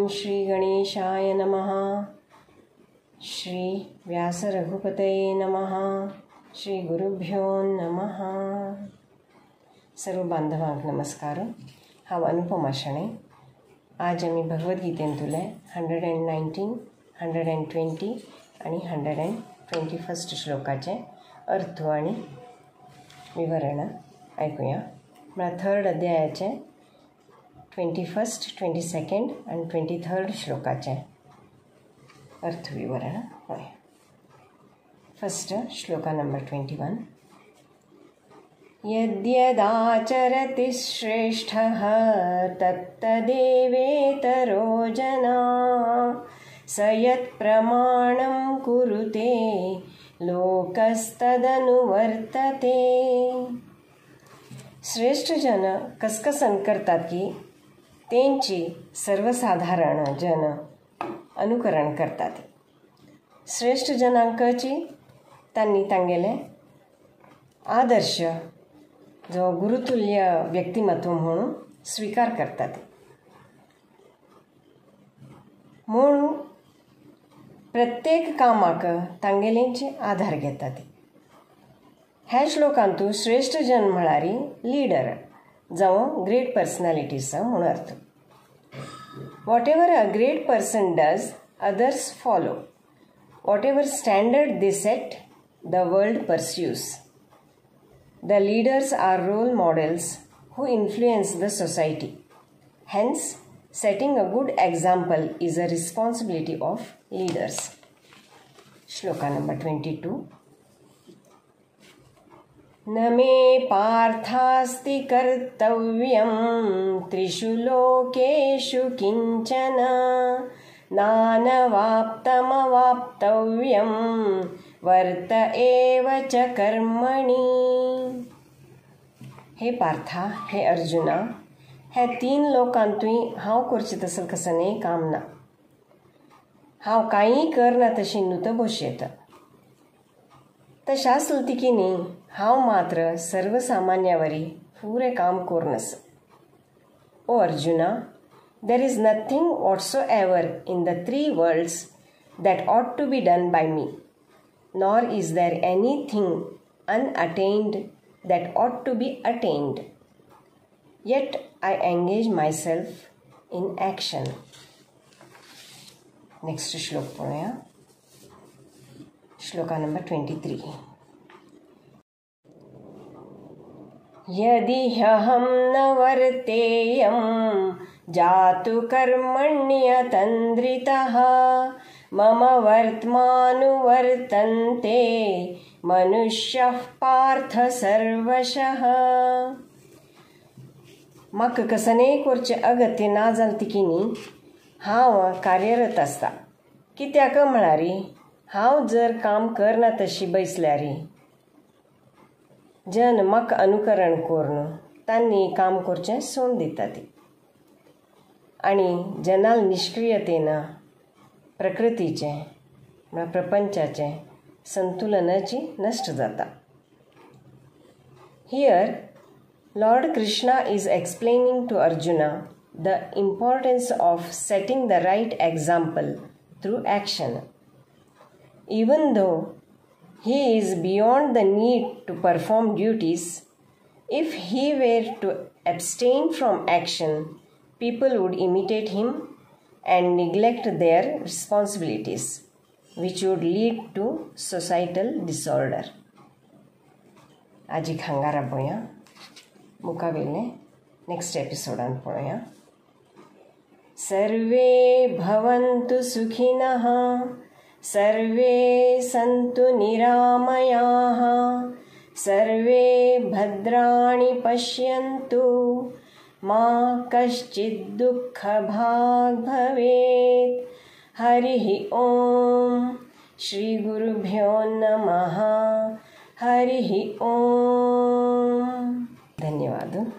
श्री गणेशाय नमः. श्री व्यासरघुपतये नमः. श्री गुरुभ्यो नमः. सर्व बांधवांक नमस्कार. हांव अनुपमा शणै. आज आमी भगवद्गीतेंतुले 119, 120 आनी 121 श्लोकाचे अर्थ आनी विवरण आयकुया. म्हळ्यार थर्ड अध्यायाचे 21, 22 आनी 23 श्लोकाचे अर्थ विवरण. हय, फर्स्ट श्लोका नंबर 21. यद्यदाचरति श्रेष्ठः तत्तदेवेतरो जनाः स यत्प्रमाणं कुरुते लोकस्तदनुवर्तते. श्रेष्ठ जन कसकसन करतात की तेंची सर्वसाधारण जन अनुकरण करतात. श्रेष्ठ जनांकची तांणी तांगेले आदर्श जो गुरुतुल्य व्यक्तिमत्व म्हणून स्वीकार करतात. म्हणून प्रत्येक कामाक तांगेलेंचे आधार घेतात. ह्या श्लोकांतू श्रेष्ठ जन म्हळ्यार लीडर जावं ग्रेट पर्सनॅलिटीज म्हणून अर्थ. Whatever a great person does, others follow. Whatever standard they set, the world pursues. The leaders are role models who influence the society. Hence, setting a good example is a responsibility of leaders. Shloka number 22. न मे पार्थास्ति कर्तव्यं त्रिषु लोकेषु किञ्चन नानवाप्तमवाप्तव्यं वर्त एव च कर्मणि. हे पार्था, हे अर्जुना, हे तीन लोकांतूय हांव करचें तसलें कसलेंय काम ना. हांव कांय करना तशी नुत बशयता. तशें आसलें तिकी न्ही, हांव मात्र सर्वसामान्यावरी पुरें काम करून आसा. O Arjuna, there is nothing whatsoever in the three worlds that ought to be done by me, nor is there anything unattained that ought to be attained. Yet I engage myself in action. Next श्लोक पळोवया. Shloka number 23. यदि ह्यहं न वर्तेयं जातु कर्मण्यतन्द्रितः मम वर्त्मानुवर्तन्ते मनुष्यः पार्थ सर्वशः. म्हाका कसलेंय करचें अगत्य ना जालें तिकी न्ही, हांव कार्यरत आसता. कित्याक म्हळ्यार हांव जर काम करना तशी बैसल्यार जन म्हाका अनुकरण करून तांणी काम करचें सोडून दितात आनी जनाल निश्क्रियतेन प्रकृतीचें म्हळ्यार प्रपंचाचें संतुलनाची नश्ट जाता. Here Lord Krishna is explaining to Arjuna the importance of setting the right example through action. Even though he is beyond the need to perform duties, if he were to abstain from action, people would imitate him and neglect their responsibilities, which would lead to societal disorder. आजीक हांगा राबोया, मुखावेले next एपिसोडान पळोवया. Survey भवन्तु सुखिनः, survey सन्तु निरामयाः, survey भद्राणि पश्यन्तु, मा कश्चित् दुःखभाग् भवेत्. हरिः ॐ. श्री गुरुभ्यो नमः. हरिः ॐ. धन्यवाद.